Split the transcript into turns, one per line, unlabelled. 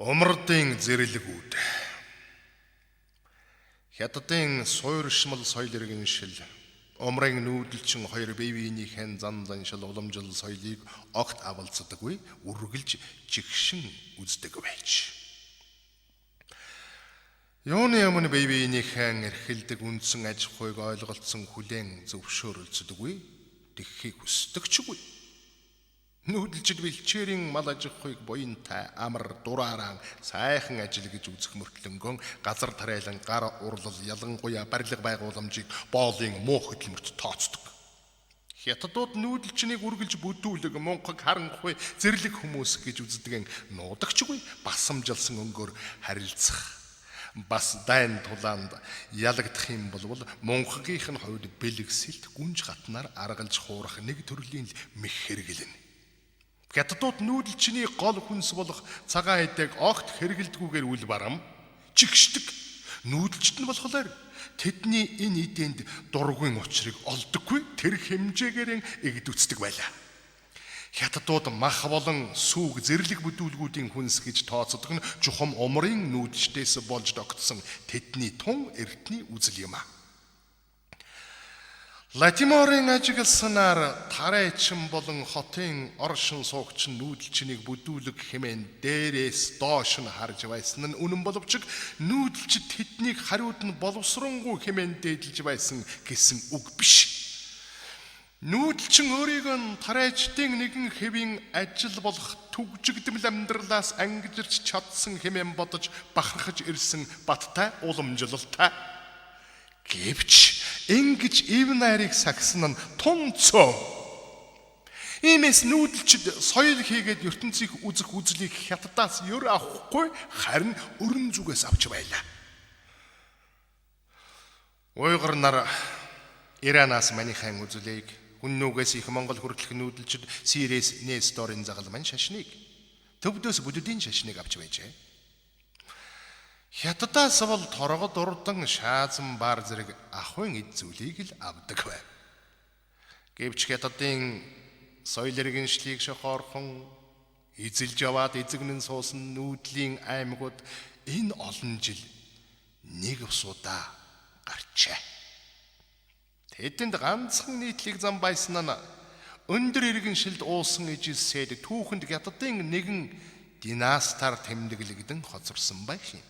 Умардын зэрлэгүүд. Хятадын суйршмал соёл иргэншил, умрын нүүдэлчин хоёр бие биенийхэн зан заншил уламжлал соёлыг огт авалцдаггүй, үргэлж жигшин үздэг байж. Юуны өмнө бие биенийхэн эрхэлдэг үндсэн аж ахуйг ойлголцсон хүлээн зөвшөөрөлцдөггүй, тэххийг хүсдэг ч үгүй. Нүүдэлчид бэлчээрийн мал аж ахуйг буянтай, амар, дураараа сайхан ажил гэж үзэх мөртлөнгөн газар тариалан, гар урлал, ялангуяа барилга байгууламжийг боолын муу хөдөлмөрт тооцдог. Хятадууд нүүдэлчнийг үргэлж бүдүүлэг, мунхаг, харанхуй, зэрлэг хүмүүс гэж үздэг нь нуудагчгүй, басамжилсан өнгөөр харилцах бас дайн тулаанд ялагдах юм болвол мунхагийнх нь хувьд бэлэгсэлт гүнж гатнаар аргалж хуурах нэг төрлийн л мэх хэрэглэнэ. Хятадууд нүүдэлчний гол хүнс болох цагаан эдэг огт хэрэглэдгүүгээр үл барам чигшдэг. Нүүдэлчд нь болохоор тэдний энэ эдэнд дургүйн учрыг олдоггүй, тэр хэмжээгээр эгдүүцдэг байлаа. Хятадууд мах болон сүүг зэрлэг бүдүүлгүүдийн хүнс гэж тооцдог нь чухам умрын нүүдэлчдээс болж тогтсон тэдний тун эртний үзэл юм а. Латиморын ажигласнаар тарайчин болон хотын оршин суугч нүүдэлчнийг бүдүүлэг хэмээн дээрээс доош нь харж байсан нь үнэн боловч нүүдэлчид тэднийг хариуд нь боловсронгуй хэмээн дээдэлж байсан гэсэн үг биш. Нүүдэлчин өөрийг нь тарайчдын нэгэн хэвийн ажил болох түгжигдмэл амьдралаас ангижирч чадсан хэмээн бодож бахархаж ирсэн баттай уламжлалтай. Гэвч ингэж ив найрыг сахисан нь тун цөөн. Иймээс нүүдэлчид соёл хийгээд ертөнцийг үзэх үзлийг хятадаас ер авахгүй, харин өрн зүгээс авч байлаа. Уйгар нар Иранаас манийхан үзлийг, хүннүүгээс их Монгол хүртэлх нүүдэлчид Сирээс Несторын загалмайн шашныг, төвдөөс бүддийн шашныг авч байжээ. Хятадаас бол торгод урдан шаазан баар зэрэг ахуйн эд зүйлийг л авдаг байв. Гэвч хятадын соёл иргэншлийг шохоорхон эзэлж яваад эзэгнэн суусан нүүдлийн аймагуд энэ олон жил нэг усудаа гарчээ. Тэдэнд ганцхан нийтлэг зам байсан нь өндөр иргэншилд уусан ижилсээд түүхэнд хятадын нэгэн династаар тэмдэглэгдэн хоцорсон байх юм.